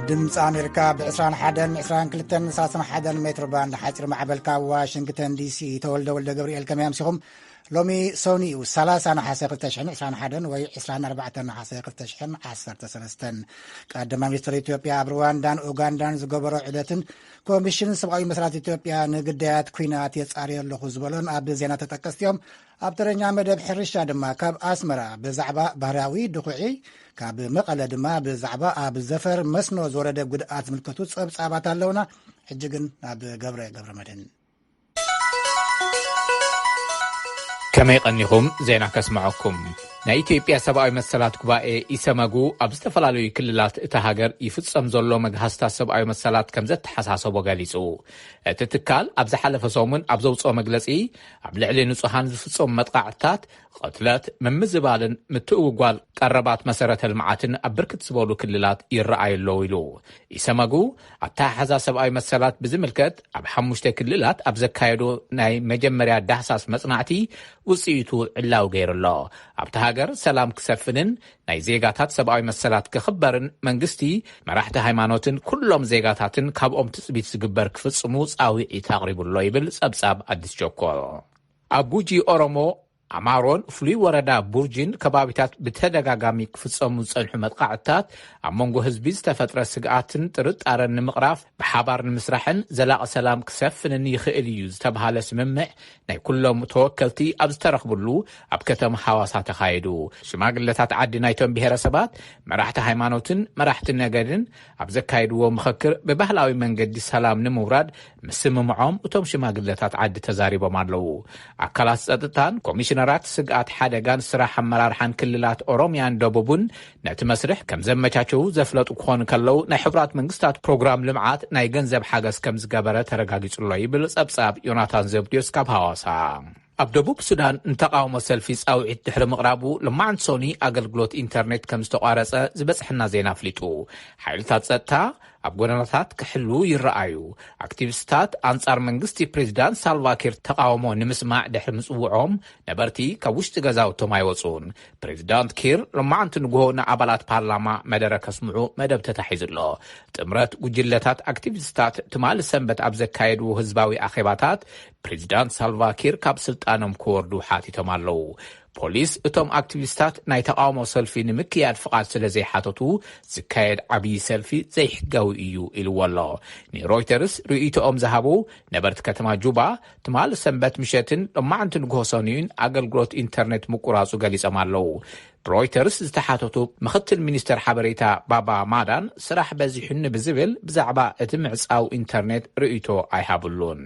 ድምፂ ኣሜሪካ ብ ዕስራን ሓደን፣ ዕስራን ክልተን፣ ሰላሳን ሓደን ሜትሮ ባንድ ሓፂር ማዕበል ካብ ዋሽንግተን ዲሲ። ተወልደ ወልደ ገብርኤል፣ ከመይ ኣምሲኹም? ሎሚ ሰኑይ እዩ፣ ሰላሳ ነሓሰ ክልተ ሽሕን ዕስራን ሓደን ወይ ዕስራን ኣርባዕተን ነሓሰ ክልተ ሽሕን ዓሰርተ ሰለስተን። ቀዳማይ ሚኒስትር ኢትዮጵያ ኣብ ሩዋንዳን ኡጋንዳን ዝገበሮ ዑደትን ኮሚሽን ሰብኣዊ መሰላት ኢትዮጵያ ንግዳያት ኲናት የጻርዮ ኣለኹ ዝበሎን ኣብ ዜና ተጠቀስቲ እዮም። ኣብ ተረኛ መደብ ሕርሻ ድማ ካብ ኣስመራ ብዛዕባ ባህርያዊ ድኹዒ፣ ካብ መቐለ ድማ ብዛዕባ ኣብ ዘፈር መስኖ ዝወረደ ጉድኣት ዝምልከቱ ጸብጻባት ኣለውና። ሕጂ ግን ናብ ገብረ ገብረ መድህን። ከመይ ቀኒኹም? ዜና ከስምዐኩም። ናይ ኢትዮጵያ ሰብኣዊ መሰላት ጉባኤ፣ ኢሰመጉ፣ ኣብ ዝተፈላለዩ ክልላት እታ ሃገር ይፍጸም ዘሎ መግሃስታት ሰብኣዊ መሰላት ከም ዘተሓሳሰቦ ገሊጹ። እቲ ትካል ኣብ ዝሓለፈ ሰሙን ኣብ ዘውጽኦ መግለጺ፣ ኣብ ልዕሊ ንጹሃን ዝፍጸሙ መጥቃዕትታት፣ ቅትለት፣ ምምዝባልን ምትእውጓል ቀረባት መሰረተ ልምዓትን ኣብ ብርክት ዝበሉ ክልላት ይረኣዩ ኣለዉ ኢሉ። ኢሰመጉ ኣተሓሕዛ ሰብኣዊ መሰላት ብዝምልከት ኣብ ሓሙሽተ ክልላት ኣብ ዘካየዶ ናይ መጀመርያ ዳህሳስ መጽናዕቲ ውጽኢቱ ዕላዊ ገይሩ ኣሎ። ኣብቲ ሃገር ሰላም ክሰፍንን ናይ ዜጋታት ሰብኣዊ መሰላት ክኽበርን መንግስቲ፣ መራሕቲ ሃይማኖትን ኩሎም ዜጋታትን ካብኦም ትጽቢት ዝግበር ክፍጽሙ ጻውዒት ኣቕሪቡ ኣሎ ይብል ጸብጻብ ኣዲስ ቸኮል። ኣብ ጉጂ ኦሮሞ ኣማሮን ፍሉይ ወረዳ ቡርጂን ከባቢታት ብተደጋጋሚ ክፍጸሙ ዝጸንሑ መጥቃዕትታት ኣብ መንጎ ህዝቢ ዝተፈጥረ ስግኣትን ጥርጣረን ንምቕራፍ ብሓባር ንምስራሕን ዘላቒ ሰላም ክሰፍንን ይኽእል እዩ ዝተብሃለ ስምምዕ ናይ ኩሎም ተወከልቲ ኣብ ዝተረኽብሉ ኣብ ከተማ ሓዋሳ ተኻይዱ። ሽማግለታት ዓዲ ናይቶም ብሄረሰባት፣ መራሕቲ ሃይማኖትን መራሕቲ ነገድን ኣብ ዘካየድዎ ምኽክር ብባህላዊ መንገዲ ሰላም ንምውራድ ምስምምዖም እቶም ሽማግለታት ዓዲ ተዛሪቦም ኣለዉ። ኣካላት ጸጥታን ኮሚሽነራት ስግኣት ሓደጋን ስራሕ ኣመራርሓን ክልላት ኦሮሚያን ደቡብን ነቲ መስርሕ ከም ዘመቻቸዉ ዘፍለጡ ክኾኑ ከለዉ፣ ናይ ሕቡራት መንግስታት ፕሮግራም ልምዓት ናይ ገንዘብ ሓገዝ ከም ዝገበረ ተረጋጊጹ ኣሎ ይብል ጸብጻብ ዮናታን ዘብድዮስ ካብ ሃዋሳ። ኣብ ደቡብ ሱዳን ንተቓውሞ ሰልፊ ጻውዒት ድሕሪ ምቕራቡ፣ ልማዓንቲ ሶኒ ኣገልግሎት ኢንተርኔት ከም ዝተቋረጸ ዝበጽሐና ዜና ኣፍሊጡ። ሓይልታት ጸጥታ ኣብ ጎደናታት ክሕሉ ይረኣዩ። ኣክቲቪስታት ኣንጻር መንግስቲ ፕሬዚዳንት ሳልቫኪር ተቓውሞ ንምስማዕ ድሕሪ ምጽውዖም፣ ነበርቲ ካብ ውሽጢ ገዛውቶም ኣይወጹን። ፕሬዚዳንት ኪር ሎማዕንቲ ንግሆ ንኣባላት ፓርላማ መደረ ከስምዑ መደብ ተታሒዙ ኣሎ። ጥምረት ጉጅለታት ኣክቲቪስታት ትማሊ ሰንበት ኣብ ዘካየድዎ ህዝባዊ ኣኼባታት፣ ፕሬዚዳንት ሳልቫኪር ካብ ስልጣኖም ክወርዱ ሓቲቶም ኣለዉ። ፖሊስ እቶም ኣክቲቪስታት ናይ ተቓውሞ ሰልፊ ንምክያድ ፍቓድ ስለ ዘይሓተቱ ዝካየድ ዓብዪ ሰልፊ ዘይሕጋዊ እዩ ኢልዎ ኣሎ። ንሮይተርስ ርእይቶኦም ዝሃቡ ነበርቲ ከተማ ጁባ፣ ትማሊ ሰንበት ምሸትን ሎማዕንቲ ንግሆ ሰኑይን ኣገልግሎት ኢንተርኔት ምቁራጹ ገሊጾም ኣለዉ። ሮይተርስ ዝተሓተቱ ምኽትል ሚኒስተር ሓበሬታ ባባ ማዳን፣ ስራሕ በዚሑኒ ብዝብል ብዛዕባ እቲ ምዕጻው ኢንተርኔት ርእይቶ ኣይሃብሉን።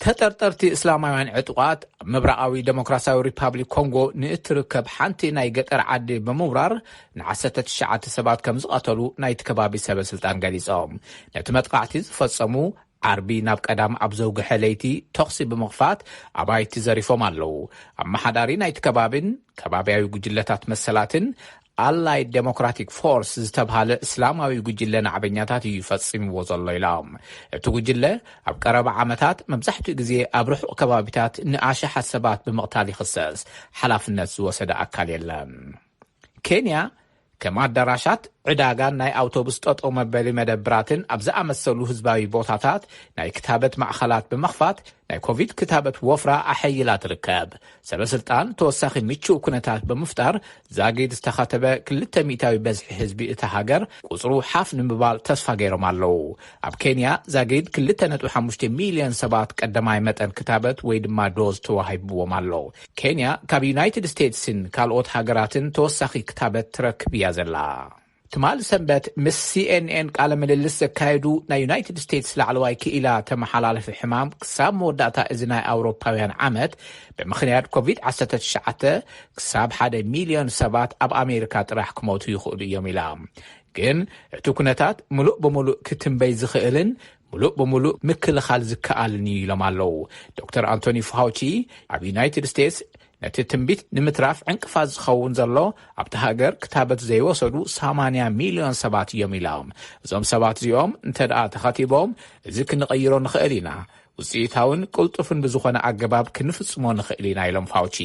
ተጠርጠርቲ እስላማውያን ዕጡቓት ኣብ ምብራቓዊ ደሞክራሲያዊ ሪፓብሊክ ኮንጎ ንእትርከብ ሓንቲ ናይ ገጠር ዓዲ ብምውራር ንዓሰርተ ትሽዓተ ሰባት ከም ዝቐተሉ ናይቲ ከባቢ ሰበ ስልጣን ገሊጾም። ነቲ መጥቃዕቲ ዝፈጸሙ ዓርቢ ናብ ቀዳም ኣብ ዘውግሐ ለይቲ ተኹሲ ብምኽፋት ኣባይቲ ዘሪፎም ኣለዉ። ኣመሓዳሪ ናይቲ ከባቢን ከባቢያዊ ጉጅለታት መሰላትን ኣላይድ ዴሞክራቲክ ፎርስ ዝተብሃለ እስላማዊ ጉጅለ ናዕበኛታት እዩ ፈጺምዎ ዘሎ ኢሎም። እቲ ጉጅለ ኣብ ቀረባ ዓመታት መብዛሕትኡ ግዜ ኣብ ርሑቕ ከባቢታት ንኣሽሓት ሰባት ብምቕታል ይኽሰስ። ሓላፍነት ዝወሰደ ኣካል የለን። ኬንያ ከም ኣዳራሻት ዕዳጋን ናይ ኣውቶቡስ ጠጠው መበሊ መደብራትን ኣብ ዝኣመሰሉ ህዝባዊ ቦታታት ናይ ክታበት ማእኸላት ብምኽፋት ናይ ኮቪድ ክታበት ወፍራ ኣሐይላ ትርከብ። ሰበ ስልጣን ተወሳኺ ምቹእ ኩነታት ብምፍጣር ዛጊድ ዝተኸተበ ክልተ ሚእታዊ በዝሒ ህዝቢ እታ ሃገር ቁፅሩ ሓፍ ንምባል ተስፋ ገይሮም ኣለዉ። ኣብ ኬንያ ዛጊድ ክልተ ነጥቢ ሓሙሽተ ሚልዮን ሰባት ቀዳማይ መጠን ክታበት ወይ ድማ ዶዝ ተዋሂብዎም ኣሎ። ኬንያ ካብ ዩናይትድ ስቴትስን ካልኦት ሃገራትን ተወሳኺ ክታበት ትረክብ እያ ዘላ። ትማሊ ሰንበት ምስ ሲኤንኤን ቃለ ምልልስ ዘካየዱ ናይ ዩናይትድ ስቴትስ ላዕለዋይ ክኢላ ተመሓላለፊ ሕማም ክሳብ መወዳእታ እዚ ናይ ኣውሮፓውያን ዓመት ብምኽንያት ኮቪድ ዓሰርተ ትሽዓተ ክሳብ ሓደ ሚልዮን ሰባት ኣብ ኣሜሪካ ጥራሕ ክሞቱ ይኽእሉ እዮም ኢላ። ግን እቲ ኩነታት ምሉእ ብምሉእ ክትንበይ ዝኽእልን ምሉእ ብምሉእ ምክልኻል ዝከኣልን እዩ ኢሎም ኣለዉ። ዶክተር ኣንቶኒ ፋውቺ ኣብ ዩናይትድ ስቴትስ ነቲ ትንቢት ንምትራፍ ዕንቅፋት ዝኸውን ዘሎ ኣብቲ ሃገር ክታበት ዘይወሰዱ ሰማንያ ሚልዮን ሰባት እዮም ኢሎም። እዞም ሰባት እዚኦም እንተ ደኣ ተኸቲቦም እዚ ክንቕይሮ ንኽእል ኢና። ውፅኢታውን ቅልጡፍን ብዝኾነ ኣገባብ ክንፍፅሞ ንኽእል ኢና ኢሎም ፋውቺ።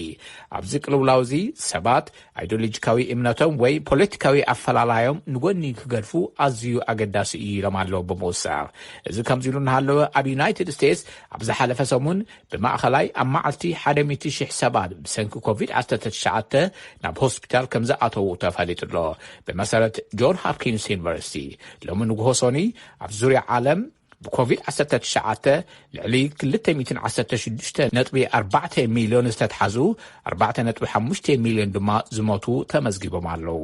ኣብዚ ቅልውላው እዚ ሰባት ኣይዲዮሎጂካዊ እምነቶም ወይ ፖለቲካዊ ኣፈላላዮም ንጎኒ ክገድፉ ኣዝዩ ኣገዳሲ እዩ ኢሎም ኣለዉ ብምውሳኽ። እዚ ከምዚ ኢሉ እናሃለወ ኣብ ዩናይትድ ስቴትስ ኣብ ዝሓለፈ ሰሙን ብማእኸላይ ኣብ መዓልቲ ሓደ ሚእቲ ሽሕ ሰባት ብሰንኪ ኮቪድ ዓሰርተ ትሽዓተ ናብ ሆስፒታል ከም ዝኣተዉ ተፈሊጡ ኣሎ። ብመሰረት ጆን ሆፕኪንስ ዩኒቨርሲቲ ሎሚ ንግሆ ሶኒ ኣብ ዙርያ ዓለም ብኮቪድ ዓሰርተ ትሽዓተ ልዕሊ ክልተ ሚእትን ዓሰርተ ሽዱሽተ ነጥቢ ኣርባዕተ ሚልዮን ዝተትሓዙ ኣርባዕተ ነጥቢ ሓሙሽተ ሚልዮን ድማ ዝሞቱ ተመዝጊቦም ኣለዉ።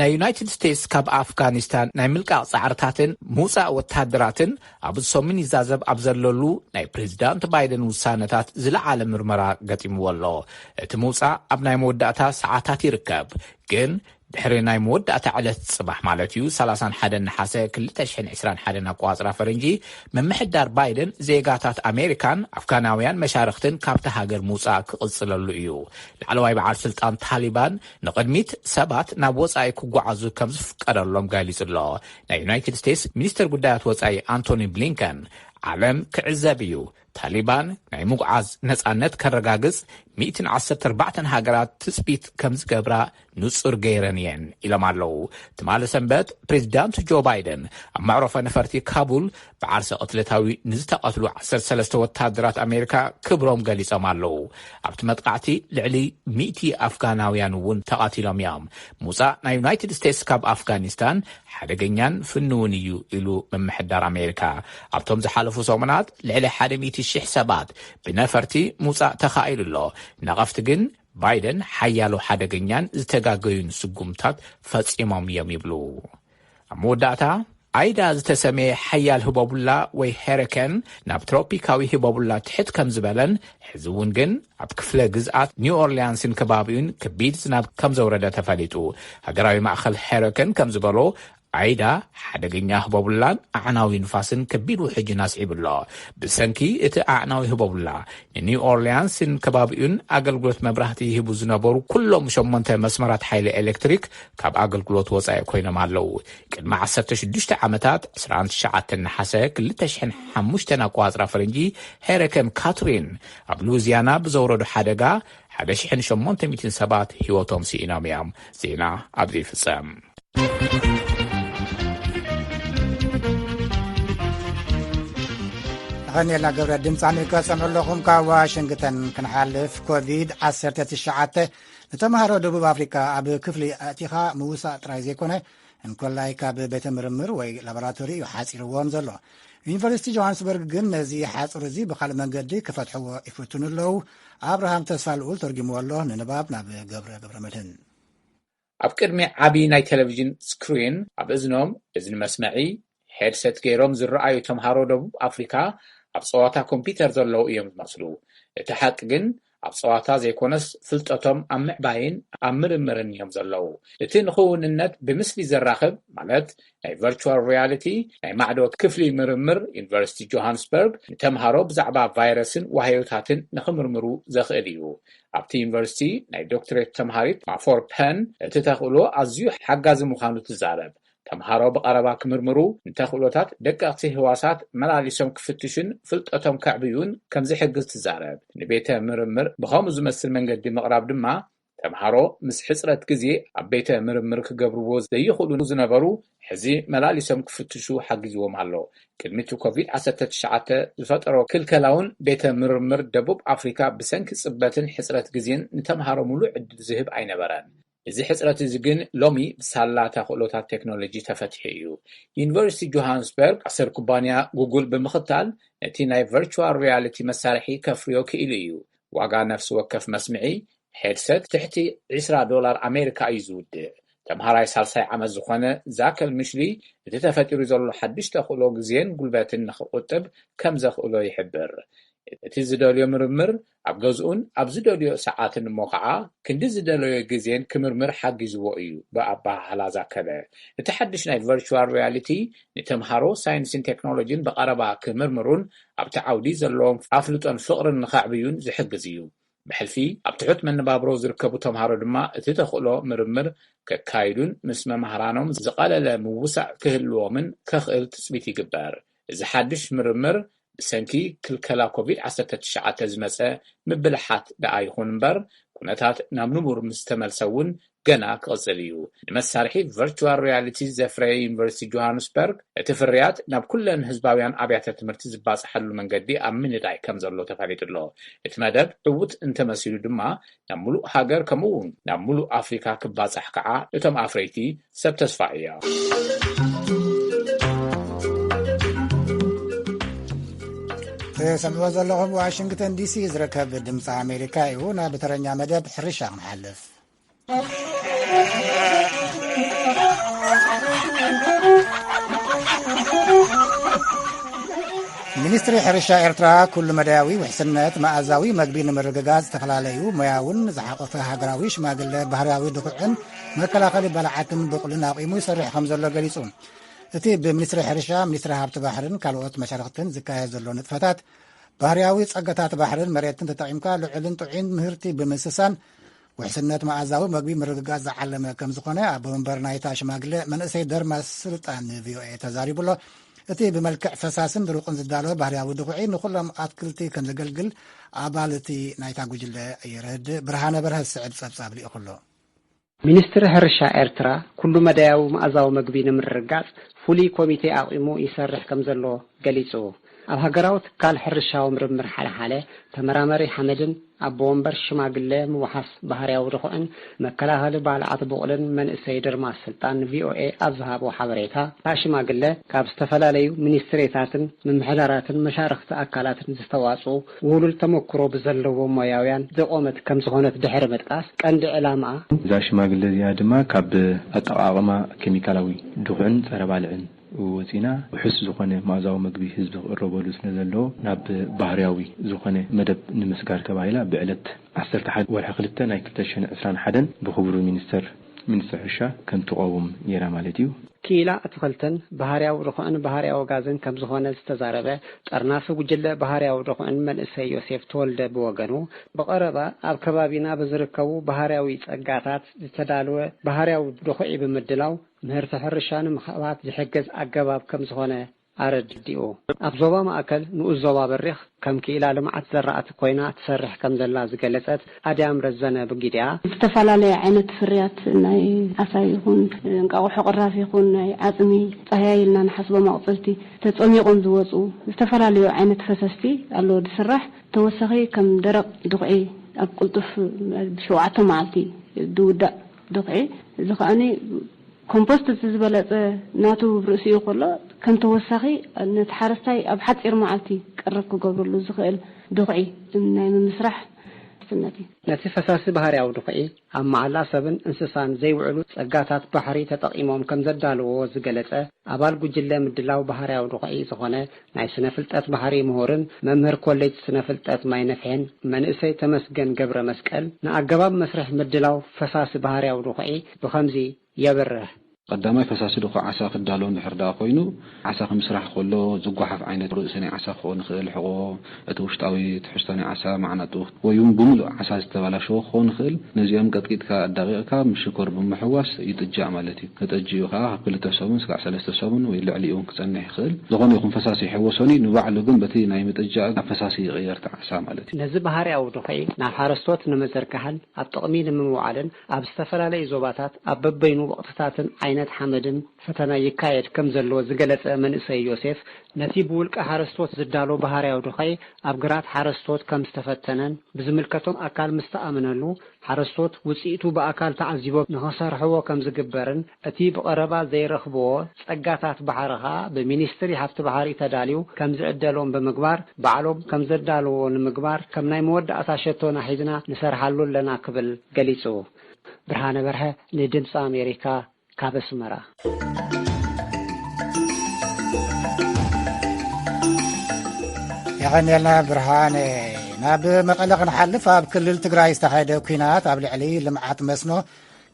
ናይ ዩናይትድ ስቴትስ ካብ ኣፍጋኒስታን ናይ ምልቃቕ ጻዕርታትን ምውጻእ ወታደራትን ኣብ ሰሙን ይዛዘብ ኣብ ዘለሉ ናይ ፕሬዚዳንት ባይደን ውሳነታት ዝለዓለ ምርመራ ገጢምዎ ኣሎ። እቲ ምውጻእ ኣብ ናይ መወዳእታ ሰዓታት ይርከብ፣ ግን ድሕሪ ናይ መወዳእታ ዕለት ጽባሕ ማለት እዩ ሰላሳን ሓደን ነሓሰ ክልተ ሽሕን ዕስራን ሓደን ኣቆጻጽራ ፈረንጂ ምምሕዳር ባይደን ዜጋታት ኣሜሪካን ኣፍጋናውያን መሻርኽትን ካብቲ ሃገር ምውጻእ ክቕጽለሉ እዩ። ላዕለዋይ በዓል ስልጣን ታሊባን ንቕድሚት ሰባት ናብ ወጻኢ ክጓዓዙ ከም ዝፍቀደሎም ገሊጹ ኣሎ። ናይ ዩናይትድ ስቴትስ ሚኒስትር ጉዳያት ወጻኢ ኣንቶኒ ብሊንከን ዓለም ክዕዘብ እዩ፣ ታሊባን ናይ ምጉዓዝ ነጻነት ከረጋግጽ ሚእትን ዓሰርተ ኣርባዕተን ሃገራት ትጽቢት ከም ዝገብራ ንጹር ገይረን እየን ኢሎም ኣለዉ። ትማሊ ሰንበት ፕሬዚዳንት ጆ ባይደን ኣብ መዕረፎ ነፈርቲ ካቡል ብዓርሰ ቅትለታዊ ንዝተቐትሉ ዓሰርተ ሰለስተ ወታደራት ኣሜሪካ ክብሮም ገሊጾም ኣለዉ። ኣብቲ መጥቃዕቲ ልዕሊ ሚእቲ ኣፍጋናውያን እውን ተቐቲሎም እዮም። ምውጻእ ናይ ዩናይትድ ስቴትስ ካብ ኣፍጋኒስታን ሓደገኛን ፍንውን እዩ ኢሉ ምምሕዳር ኣሜሪካ። ኣብቶም ዝሓለፉ ሰሙናት ልዕሊ ሓደ ሚእቲ ሽሕ ሰባት ብነፈርቲ ምውጻእ ተኻኢሉ ኣሎ። ነቐፍቲ ግን ባይደን ሓያሎ ሓደገኛን ዝተጋገዩን ስጉምታት ፈጺሞም እዮም ይብሉ። ኣብ መወዳእታ ኣይዳ ዝተሰመየ ሓያል ህቦቡላ ወይ ሄሪከን ናብ ትሮፒካዊ ህቦቡላ ትሕት ከም ዝበለን ሕዚ እውን ግን ኣብ ክፍለ ግዝኣት ኒው ኦርሊያንስን ከባቢኡን ከቢድ ዝናብ ከም ዘውረደ ተፈሊጡ። ሃገራዊ ማእኸል ሄሪከን ከም ዝበሎ ኣይዳ ሓደገኛ ህቦቡላን ኣዕናዊ ንፋስን ከቢድ ውሕጅን ኣስዒቡ ኣሎ። ብሰንኪ እቲ ኣዕናዊ ህቦቡላ ንኒው ኦርሊያንስን ከባቢኡን ኣገልግሎት መብራህቲ ይህቡ ዝነበሩ ኩሎም ሸሞንተ መስመራት ሓይሊ ኤሌክትሪክ ካብ ኣገልግሎት ወጻኢ ኮይኖም ኣለዉ። ቅድሚ ዓሰርተ ሽዱሽተ ዓመታት ዕስራን ትሽዓተን ነሓሰ ክልተ ሽሕን ሓሙሽተን ኣቆጻጽራ ፈረንጂ ሄሪከን ካትሪን ኣብ ሉዚያና ብዘውረዶ ሓደጋ ሓደ ሽሕን ሸሞንተ ሚእትን ሰባት ህይወቶም ስኢኖም እዮም። ዜና ኣብዚ ይፍጸም። ኣቐንየልና ገብረ። ድምፂ ኣሜሪካ ትሰምዑ ኣለኹም። ካብ ዋሽንግተን ክንሓልፍ፣ ኮቪድ ዓሰርተ ትሽዓተ ንተምሃሮ ደቡብ ኣፍሪካ ኣብ ክፍሊ ኣእቲኻ ምውሳእ ጥራይ ዘይኮነ፣ እንኮላይ ካብ ቤተ ምርምር ወይ ላቦራቶሪ እዩ ሓፂርዎም ዘሎ። ዩኒቨርሲቲ ጆሃንስበርግ ግን ነዚ ሓፁር እዚ ብኻልእ መንገዲ ክፈትሕዎ ይፍትኑ ኣለዉ። ኣብርሃም ተስፋ ልኡል ተርጊምዎ ኣሎ። ንንባብ ናብ ገብረ ገብረ መድህን። ኣብ ቅድሚ ዓቢ ናይ ቴሌቪዥን ስክሪን ኣብ እዝኖም እዝኒ መስመዒ ሄድሰት ገይሮም ዝረኣዩ ተምሃሮ ደቡብ ኣፍሪካ ኣብ ጸዋታ ኮምፒውተር ዘለዉ እዮም ዝመስሉ። እቲ ሓቂ ግን ኣብ ጸዋታ ዘይኮነስ ፍልጠቶም ኣብ ምዕባይን ኣብ ምርምርን እዮም ዘለዉ። እቲ ንኽውንነት ብምስሊ ዘራኽብ ማለት ናይ ቨርቹዋል ሪያሊቲ ናይ ማዕዶ ክፍሊ ምርምር ዩኒቨርሲቲ ጆሃንስበርግ ንተምሃሮ ብዛዕባ ቫይረስን ዋህዮታትን ንኽምርምሩ ዘኽእል እዩ። ኣብቲ ዩኒቨርሲቲ ናይ ዶክትሬት ተምሃሪት ማፎር ፐን እቲ ተኽእሎ ኣዝዩ ሓጋዚ ምዃኑ ትዛረብ። ተምሃሮ ብቐረባ ክምርምሩ፣ ንተኽእሎታት ደቀቕቲ ህዋሳት መላሊሶም ክፍትሹን ፍልጠቶም ከዕብዩን ከም ዝሕግዝ ትዛረብ። ንቤተ ምርምር ብኸምኡ ዝመስል መንገዲ ምቕራብ ድማ ተምሃሮ ምስ ሕጽረት ግዜ ኣብ ቤተ ምርምር ክገብርዎ ዘይኽእሉ ዝነበሩ ሕዚ መላሊሶም ክፍትሹ ሓጊዝዎም ኣሎ። ቅድሚ እቲ ኮቪድ ዓሰርተ ትሽዓተ ዝፈጠሮ ክልከላውን ቤተ ምርምር ደቡብ ኣፍሪካ ብሰንኪ ጽበትን ሕጽረት ግዜን ንተምሃሮ ሙሉእ ዕድል ዝህብ ኣይነበረን። እዚ ሕጽረት እዚ ግን ሎሚ ብሳላ ተኽእሎታት ቴክኖሎጂ ተፈቲሑ እዩ። ዩኒቨርሲቲ ጆሃንስበርግ ኣሰር ኩባንያ ጉጉል ብምኽታል ነቲ ናይ ቨርቹዋል ሪያሊቲ መሳርሒ ከፍርዮ ክኢሉ እዩ። ዋጋ ነፍሲ ወከፍ መስምዒ ሄድሰት ትሕቲ ዕስራ ዶላር ኣሜሪካ እዩ ዝውድእ። ተምሃራይ ሳልሳይ ዓመት ዝኾነ ዛከል ምሽሊ እቲ ተፈጢሩ ዘሎ ሓድሽ ተኽእሎ ግዜን ጉልበትን ንኽቑጥብ ከም ዘኽእሎ ይሕብር። እቲ ዝደልዮ ምርምር ኣብ ገዝኡን ኣብ ዝደልዮ ሰዓትን እሞ ኸዓ ክንዲ ዝደለዮ ግዜን ክምርምር ሓጊዝዎ እዩ ብኣበሃህላ ዛከለ። እቲ ሓድሽ ናይ ቨርቹዋል ሪያሊቲ ንተምሃሮ ሳይንስን ቴክኖሎጂን ብቐረባ ክምርምሩን ኣብቲ ዓውዲ ዘለዎም ኣፍልጦን ፍቕርን ንኸዕብዩን ዝሕግዝ እዩ። ብሕልፊ ኣብ ትሑት መነባብሮ ዝርከቡ ተምሃሮ ድማ እቲ ተኽእሎ ምርምር ከካይዱን ምስ መማህራኖም ዝቐለለ ምውሳእ ክህልዎምን ከኽእል ትጽቢት ይግበር። እዚ ሓድሽ ምርምር ብሰንኪ ክልከላ ኮቪድ ዓሰርተ ትሽዓተ ዝመጸ ምብልሓት ደኣ ይኹን እምበር፣ ኩነታት ናብ ንቡር ምስ ተመልሰ እውን ገና ክቕጽል እዩ። ንመሳርሒ ቨርቹዋል ሪያሊቲ ዘፍረየ ዩኒቨርሲቲ ጆሃንስበርግ፣ እቲ ፍርያት ናብ ኩለን ህዝባውያን ኣብያተ ትምህርቲ ዝባጽሓሉ መንገዲ ኣብ ምንዳይ ከም ዘሎ ተፈሊጡ ኣሎ። እቲ መደብ ዕዉት እንተመሲሉ ድማ፣ ናብ ሙሉእ ሃገር ከምኡ እውን ናብ ሙሉእ ኣፍሪካ ክባጻሕ ከዓ እቶም ኣፍረይቲ ሰብ ተስፋ እዮም። ትሰምዕዎ ዘለኹም ዋሽንግተን ዲሲ ዝርከብ ድምፂ ኣሜሪካ እዩ። ናብ ተረኛ መደብ ሕርሻ ክንሓልፍ። ሚኒስትሪ ሕርሻ ኤርትራ ኩሉ መዳያዊ ውሕስነት መኣዛዊ መግቢ ንምርግጋጽ ዝተፈላለዩ ሞያውን ዝሓቆፈ ሃገራዊ ሽማግለ ባህርያዊ ድኹዕን መከላኸሊ ባልዓትን ብቑልን ኣቑሙ ይሰርሕ ከም ዘሎ ገሊጹ። እቲ ብሚኒስትሪ ሕርሻ፣ ሚኒስትሪ ሃብቲ ባሕርን ካልኦት መሻርኽትን ዝካየድ ዘሎ ንጥፈታት፣ ባህርያዊ ጸጋታት ባሕርን መሬትን ተጠቒምካ ልዑልን ጥዑይን ምህርቲ ብምስሳን፣ ውሕስነት መኣዛዊ መግቢ ምርግጋጽ ዝዓለመ ከም ዝኾነ ኣቦ መንበር ናይታ ሽማግለ መንእሰይ ደርማስ ስልጣን ን ቪ ኦ ኤ ተዛሪቡ ኣሎ። እቲ ብመልክዕ ፈሳስን ድሩቕን ዝዳሎ ባህርያዊ ድኹዒ ንኹሎም ኣትክልቲ ከም ዘገልግል ኣባል እቲ ናይታ ጉጅለ የረድእ። ብርሃነ በርሀ ዝስዕብ ጸብጻብ ልኢኹ ኣሎ። ሚኒስትሪ ሕርሻ ኤርትራ ኩሉ መዳያዊ መኣዛዊ መግቢ ንምርግጋጽ ፍሉይ ኮሚቴ ኣቑሙ ይሰርሕ ከም ዘሎ ገሊጹ። ኣብ ሃገራዊ ትካል ሕርሻዊ ምርምር ሓለሓለ ተመራመሪ ሓመድን ኣቦ ወንበር ሽማግለ ምውሓስ ባህርያዊ ድኹዕን መከላኸሊ ባልዓት ብቑልን መንእሰይ ድርማስ ስልጣን ን ቪ ኦ ኤ ኣብ ዝሃቦ ሓበሬታ፣ እታ ሽማግለ ካብ ዝተፈላለዩ ሚኒስትሪታትን ምምሕዳራትን መሻርኽቲ ኣካላትን ዝተዋጽኡ ውህሉል ተመክሮ ብዘለዎም ሞያውያን ዝቖመት ከም ዝኾነት ድሕሪ ምጥቃስ፣ ቀንዲ ዕላማኣ እዛ ሽማግለ እዚኣ ድማ ካብ ኣጠቓቕማ ኬሚካላዊ ድኹዕን ጸረ ባልዕን ወጺና ውሑስ ዝኾነ መኣዛዊ መግቢ ህዝቢ ክቕረበሉ ስለ ዘለዎ ናብ ባህርያዊ ዝኾነ መደብ ንምስጋር ተባሂላ ብዕለት ዓሰርተ ሓደ ወርሒ ክልተ ናይ ክልተ ሽሕን ዕስራን ሓደን ብክቡር ሚኒስተር፣ ሚኒስተር ሕርሻ ከም ትቐውም ነይራ ማለት እዩ። ክኢላ ኣትኽልትን ባህርያዊ ድኹዕን ባህርያዊ ጋዝን ከም ዝኾነ ዝተዛረበ ጠርናፊ ጉጅለ ባህርያዊ ድኹዕን መንእሰይ ዮሴፍ ተወልደ ብወገኑ፣ ብቐረባ ኣብ ከባቢና ብዝርከቡ ባህርያዊ ጸጋታት ዝተዳለወ ባህርያዊ ድኹዒ ብምድላው ምህርቲ ሕርሻ ንምኽዕባት ዝሕግዝ ኣገባብ ከም ዝኾነ ኣረዲኡ። ኣብ ዞባ ማእከል ንኡስ ዞባ በሪኽ ከም ክኢላ ልምዓት ዘራእቲ ኮይና ትሰርሕ ከም ዘላ ዝገለጸት ኣድያም ረዘነ ብጊድኣ፣ ዝተፈላለየ ዓይነት ፍርያት ናይ ዓሳ ይኹን እንቃቑሖ ቅራፍ ይኹን ናይ ዓጽሚ ጻህያይ ኢልና ንሓስቦም ኣቑጽልቲ ተጸሚቖም ዝወጹ ዝተፈላለዩ ዓይነት ፈሰስቲ ኣለዎ ዝስራሕ። ተወሳኺ ከም ደረቕ ድኹዒ ኣብ ቅልጡፍ ብሸውዓተ መዓልቲ ዝውዳእ ድኹዒ፣ እዚ ከኣኒ ኮምፖስት እቲ ዝበለጸ ናቱ ርእሲኡ ከሎ፣ ከም ተወሳኺ ነቲ ሓረስታይ ኣብ ሓጺር መዓልቲ ቀረብ ክገብረሉ ዝኽእል ድኹዒ ናይ ምምስራሕ ውሕስነት እዩ። ነቲ ፈሳሲ ባህርያዊ ድኹዒ ኣብ መዓላ ሰብን እንስሳን ዘይውዕሉ ጸጋታት ባሕሪ ተጠቒሞም ከም ዘዳለዎ ዝገለጸ ኣባል ጉጅለ ምድላው ባህርያዊ ድኹዒ ዝኾነ ናይ ስነ ፍልጠት ባሕሪ ምሁርን መምህር ኮሌጅ ስነ ፍልጠት ማይ ነፍሔን መንእሰይ ተመስገን ገብረ መስቀል፣ ንኣገባብ መስርሕ ምድላው ፈሳሲ ባህርያዊ ድኹዒ ብኸምዚ የብርህ። ቀዳማይ ፈሳሲ ድኹዒ ዓሳ ክዳሎ እንድሕር ደኣ ኮይኑ፣ ዓሳ ክምስራሕ ከሎ ዝጓሓፍ ዓይነት ርእሲ ናይ ዓሳ ክኸውን ይኽእል፣ ሕቖ፣ እቲ ውሽጣዊ ትሕዝቶ ናይ ዓሳ፣ ማዕናጡ፣ ወይ እውን ብምሉእ ዓሳ ዝተበላሸወ ክኸውን ይኽእል። ነዚኦም ቀጥቂጥካ ኣዳቒቕካ ምስ ሽኮር ብምሕዋስ ይጥጃእ ማለት እዩ። ተጠጂኡ ከኣ ካብ ክልተ ሰሙን ስጋዕ ሰለስተ ሰሙን ወይ ልዕሊኡ እውን ክጸንሕ ይኽእል። ዝኾነ ይኹን ፈሳሲ ይሕወሶኒ፣ ንባዕሉ ግን በቲ ናይ ምጥጃእ ናብ ፈሳሲ ይቕየር እቲ ዓሳ ማለት እዩ። ነዚ ባህርያዊ ድኹዒ ናብ ሓረስቶት ንምዝርጋሕን ኣብ ጥቕሚ ንምውዓልን ኣብ ዝተፈላለዩ ዞባታት ኣብ በበይኑ ወቕትታትን ዓይነት ሓመድን ፈተና ይካየድ ከም ዘሎ ዝገለጸ መንእሰይ ዮሴፍ፣ ነቲ ብውልቀ ሓረስቶት ዝዳሎ ባህርያዊ ድኹዒ ኣብ ግራት ሓረስቶት ከም ዝተፈተነን ብዝምልከቶም ኣካል ምስ ተኣመነሉ ሓረስቶት ውጽኢቱ ብኣካል ተዓዚቦም ንኽሰርሕዎ ከም ዝግበርን እቲ ብቐረባ ዘይረኽብዎ ጸጋታት ባሕሪ ኸኣ ብሚኒስትሪ ሃብቲ ባሕሪ ተዳልዩ ከም ዝዕደሎም ብምግባር ባዕሎም ከም ዘዳልዎ ንምግባር ከም ናይ መወዳእታ ሸቶና ሒዝና ንሰርሓሉ ኣለና ክብል ገሊጹ። ብርሃነ በርሀ ንድምፂ ኣሜሪካ ካብ ኣስመራ። የቐንየልና ብርሃነ። ናብ መቐለ ክንሓልፍ፣ ኣብ ክልል ትግራይ ዝተኻየደ ኲናት ኣብ ልዕሊ ልምዓት መስኖ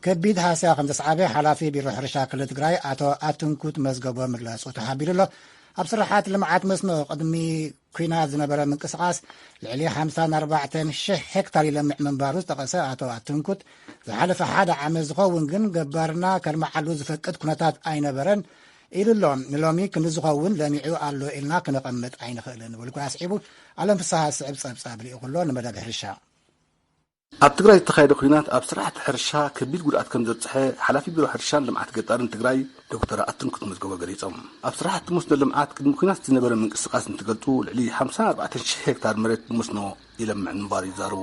ከቢድ ሃስያ ከም ዘስዓበ ሓላፊ ቢሮ ሕርሻ ክልል ትግራይ ኣቶ ኣትንኩት መዝገቦ ምግላጹ ተሓቢሩ ኣሎ። ኣብ ስራሓት ልምዓት መስኖ ቅድሚ ኲናት ዝነበረ ምንቅስቓስ ልዕሊ ሓምሳን ኣርባዕተን ሽሕ ሄክታር ይለምዕ ምንባሩ ዝጠቐሰ ኣቶ ኣትንኩት፣ ዝሓለፈ ሓደ ዓመት ዝኸውን ግን ገባርና ከልምዓሉ ዝፈቅድ ኩነታት ኣይነበረን። ኢሉ ኣሎ። ንሎሚ ክንዲ ዝኸውን ለሚዑ ኣሎ ኢልና ክነቐምጥ ኣይንኽእልን። ወልጉ ኣስዒቡ፣ ኣለም ፍስሃ ዝስዕብ ጸብጻብ ልኢኹ ኣሎ ንመደብ ሕርሻ። ኣብ ትግራይ ዝተኻየደ ኲናት ኣብ ስራሕቲ ሕርሻ ከቢድ ጉድኣት ከም ዘብፅሐ ሓላፊ ቢሮ ሕርሻን ልምዓት ገጠርን ትግራይ ዶክተር ኣትንኩት መዝገቦ ገሊፆም። ኣብ ስራሕቲ መስኖ ልምዓት ቅድሚ ኲናት ዝነበረ ምንቅስቃስ እንትገልፁ፣ ልዕሊ ሓምሳን ኣርባዕተን ሽሕ ሄክታር መሬት ብመስኖ ይለምዕ ምንባሩ ይዛረቡ።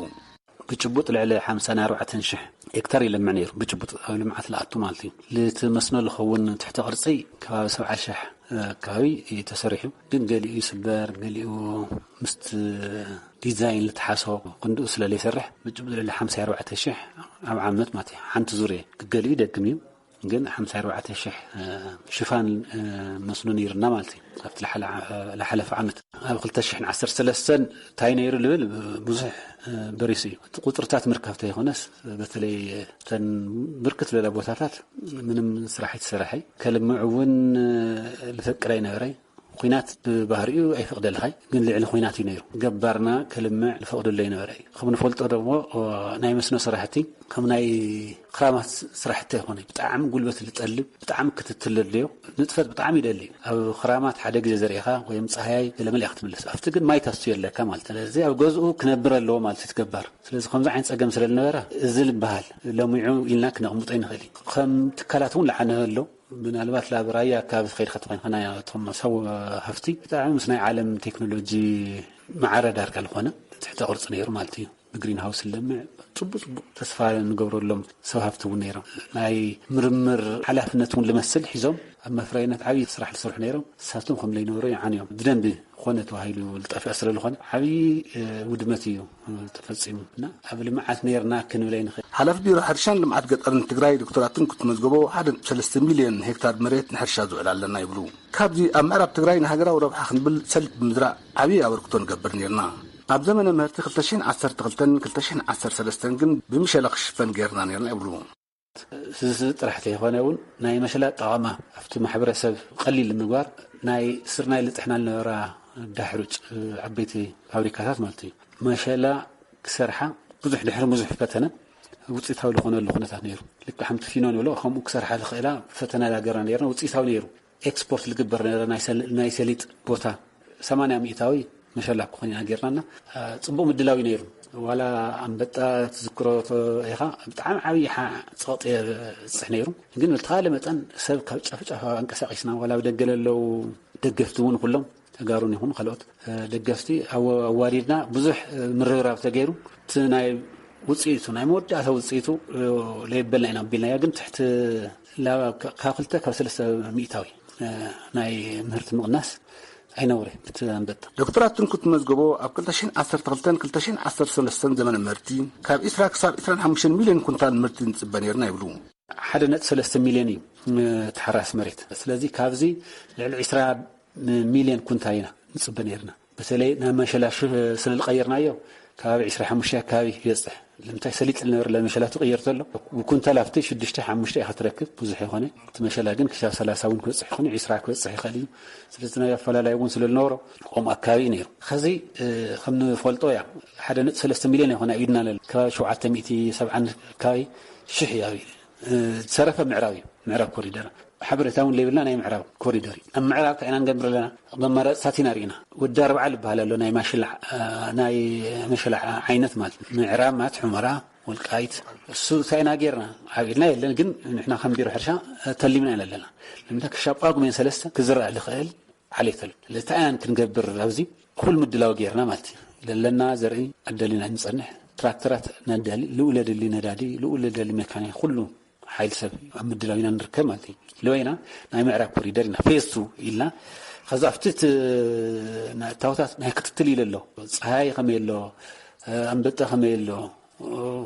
ብጭቡጥ ልዕሊ ሓምሳን ኣርባዕተን ሽሕ ሄክታር ይለምዕ ነይሩ። ብጭቡጥ ኣብ ልምዓት ልኣቱ ማለት እዩ። ልቲ መስኖ ልኸውን ትሕተ ቅርፂ ከባቢ ሰብዓ ሽሕ ኣካባቢ እዩ ተሰሪሑ። ግን ገሊኡ ይስበር፣ ገሊኡ ምስቲ ዲዛይን ልተሓሰቦ ክንድኡ ስለ ዘይሰርሕ፣ ብጭቡጥ ልዕሊ ሓምሳ ኣርባዕተ ሽሕ ኣብ ዓመት ማለት እዩ። ሓንቲ ዙርያ ክገሊኡ ይደግም እዩ። ግን ሓምሳ ኣርባዕተ ሽሕ ሽፋን መስኖ ነይርና ማለት እዩ። ኣብቲ ልሓለ-፣ ልሓለፈ ዓመት ኣብ ክልተ ሽሕን ዓሰርተ ሰለስተን እንታይ ነይሩ ልብል ብዙሕ በሪሱ እዩ። እቲ ቁፅርታት ምርካብ ተይኮነስ፣ በተለይ እተን ብርክት ዝበላ ቦታታት ምንም ስራሕ ኣይተሰራሐ። ከልምዕ እውን ልፈቅድ ኣይነበረ። ኲናት ብባህሪኡ ኣይፈቅደልኻይ፣ ግን ልዕሊ ኲናት እዩ ነይሩ። ገባርና ከልምዕ ልፈቅደሉ ኣይነበረ። ከም ንፈልጦ ደግሞ ናይ መስኖ ስራሕቲ ከም ናይ ክራማት ስራሕቲ ኣይኮነ። ብጣዕሚ ጉልበት ልጠልብ፣ ብጣዕሚ ክትትል ለድልዮ፣ ንጥፈት ብጣዕሚ ይደሊ። ኣብ ክራማት ሓደ ግዜ ዘሪእኻ ወይም ፀሃያይ ገለመለ ክትምለስ፣ ኣብቲ ግን ማይ ታስትዮ ኣለካ ማለት እዩ። ስለዚ ኣብ ገዝኡ ክነብር ኣለዎ ማለት እዩ እቲ ገባር። ስለዚ ከምዚ ዓይነት ፀገም ስለ ዝነበረ፣ እዚ ልበሃል ለሚዑ ኢልና ክነቕምጦ ይንኽእል እዩ። ከም ትካላት እውን ልዓነወ ኣሎ። ምናልባት ላብ ራያ ኣካባቢ ትኸይድ ከተኾይንካ፣ ናይ እቶም ሰብ ሃፍቲ ብጣዕሚ ምስ ናይ ዓለም ቴክኖሎጂ ማዕረ ዳርጋ ዝኾነ ትሕተ ቅርፂ ነይሩ ማለት እዩ። ብግሪን ሃውስ ለምዕ ፅቡቅ ፅቡቅ ተስፋ ንገብረሎም ሰብ ሃፍቲ እውን ነይሮም። ናይ ምርምር ሓላፍነት እውን ልመስል ሒዞም ኣብ መፍረይነት ዓብዪ ስራሕ ዝሰርሑ ነይሮም። ንሳቶም ከም ለይነበሩ ይዓንዮም። ብደንቢ ኮነ ተባሂሉ ዝጠፍአ ስለ ዝኾነ ዓብዪ፣ እ፣ ውድመት እዩ፣ እ፣ ተፈጺሙ። እና ኣብ ልምዓት ነይርና ክንብል ኣይንኽእል። ሓላፊ ቢሮ ሕርሻን ልምዓት ገጠርን ትግራይ ዶክተር ኣትንኩት መዝገቦ፣ ሓደ ነጥቢ ሰለስተ ሚልዮን ሄክታር መሬት ንሕርሻ ዝውዕል ኣለና ይብሉ። ካብዚ ኣብ ምዕራብ ትግራይ ንሃገራዊ ረብሓ ክንብል ሰሊጥ ብምዝራእ ዓብዪ ኣበርክቶ ንገብር ነይርና። ኣብ ዘመነ ምህርቲ ክልተ ሽሕን ዓሰርተ ክልተን ክልተ ሽሕን ዓሰርተ ሰለስተን ግን ብምሸላ ክሽፈን ገይርና ነይርና ይብሉ። እዚ ጥራሕ ተይኮነ እውን ናይ መሸላ ኣጠቓቕማ ኣብቲ ማሕበረሰብ ቀሊል ንምግባር ናይ ስርናይ ልጥሕና ዝነበራ ዳሕሩጭ ዓበይቲ ፋብሪካታት ማለት እዩ። መሸላ ክሰርሓ ብዙሕ ድሕሪ ብዙሕ ፈተነ ውፅኢታዊ ዝኾነሉ ኩነታት ነይሩ። ልክዕ ከምቲ ፊኖ ንብሎ ከምኡ ክሰርሓ ዝኽእላ ፈተና ዳገርና ነይርና። ውፅኢታዊ ነይሩ። ኤክስፖርት ዝግበር ነበረ። ናይ ሰል-፣ ናይ ሰሊጥ ቦታ ሰማንያ ሚእታዊ መሸላ ክኾን ኢና ጌርናና። አ፣ ጽቡቕ ምድላው እዩ ነይሩ። ዋላ ኣንበጣ ትዝክሮ ተ-፣ ኢኻ፣ ብጣዕሚ ዓብዪ ሓ-፣ ጸቕጢ የብጽሕ ነይሩ። ግን ብዝተኻለ መጠን ሰብ ካብ ጫፍ ጫፍ ኣንቀሳቒስና፣ ዋላ ኣብ ደገ ለለዉ ደገፍቲ እውን ኩሎም ተጋሩን ይኹኑ ካልኦት፣ እ፣ ደገፍቲ ኣወ-፣ ኣዋዲድና ብዙሕ፣ እ፣ ምርብራብ ተገይሩ። እቲ ናይ ውጽኢቱ፣ ናይ መወዳእታ ውጽኢቱ፣ እ፣ ለይበልና ኢና ኣቢልናዮ። ግን ትሕቲ ላ-፣ ካብ ክልተ ካብ ሰለስተ ሚእታዊ፣ እ፣ ናይ ምህርቲ ምቕናስ ኣይነውረ እቲ ኣንበጣ። ዶክተር ኣትንኩት መዝገቦ ኣብ ክልተ ሽሕን ዓሰርተ ክልተን ክልተ ሽሕን ዓሰርተ ሰለስተን ዘመነ ምህርቲ ካብ ዒስራ ክሳብ ዒስራን ሓሙሽተን ሚልዮን ኩንታል ምህርቲ ንጽበ ነይርና ይብሉ። ሓደ ነጥቢ ሰለስተ ሚልዮን እዩ፣ እ፣ ተሓራሲ መሬት። ስለዚ ካብዚ ልዕሊ ዒስራ ሚልዮን ኩንታል ኢና ንጽበ ነይርና። በተለይ ናይ መሸላ ሽፍ ስለ ዝቐየርናዮ፣ ከባቢ ዒስራ ሓሙሽተ ኣካባቢ ይበጽሕ። ንምንታይ ሰሊጥ ዝነበረ መሸላ ትቕየር ተሎ፣ ብኩንታል ኣብቲ ሽዱሽተ ሓሙሽተ ኢኻ ትረክብ፣ ብዙሕ ይኾነ። እቲ መሸላ ግን ክሻብ ሰላሳ እውን ክበጽሕ ይኾነ፣ ዒስራ ክበጽሕ ይኽእል እዩ። ስለዚ ናይ ኣፈላላይ እውን ስለ ዝነበሮ፣ ከምኡ ኣካባቢ እዩ ነይሩ። ኸዚ፣ እ፣ ከም ንፈልጦ እያ፣ ሓደ ነጥቢ ሰለስተ ሚልዮን ይኾነ ኣብ ኢድና ለሎ። ከባቢ ሸውዓተ ሚእቲ ሰብዓን ኣካባቢ ሽሕ እዩ ኣብ ዝሰረፈ ምዕራብ እዩ፣ ምዕራብ ኮሪደር። ሓበሬታ እውን ለይብልና ናይ ምዕራብ ኮሪደር እዩ። ኣብ ምዕራብ እንታይ ኢና ንገብር ኣለና? መማረፅታት ኢና ርኢና። ወዲ ኣርብዓ ዝበሃል ኣሎ ናይ ማሽላ፣ እ፣ ናይ መሸላ ዓይነት ማለት እዩ። ምዕራብ ማለት ሑመራ፣ ወልቃይት፣ እሱ እንታይ ኢና ጌርና? ኣብ ኢድና የለን፣ ግን ንሕና ከም ቢሮ ሕርሻ ተሊምና ኢና ኣለና። ንምንታይ ክሻብ ጳጉሜን ሰለስተ ክዝራእ ዝኽእል ዓሌት ኣሎ። እንታይ ኢና ክንገብር ኣብዚ? ኩል ምድላው ጌርና ማለት እዩ። ለለና ዘርኢ ኣደሊና ንጸንሕ፣ ትራክተራት ነዳሊ፣ ልኡ ለድሊ ነዳዲ፣ ልኡ ለደሊ ሜካኒክ፣ ኩሉ ሓይል ሰብ ኣብ ምድላው ኢና ንርከብ ማለት እዩ። ለወይና ናይ ምዕራብ ኮሪደር ኢና፣ ፌዝ ቱ ኢልና። ከዚ ኣብቲ እቲ ናይ እታወታት ናይ ክትትል ኢለ ኣሎ። ጸሃይ ከመይ ኣሎ፣ ኣንበጣ ከመይ ኣሎ፣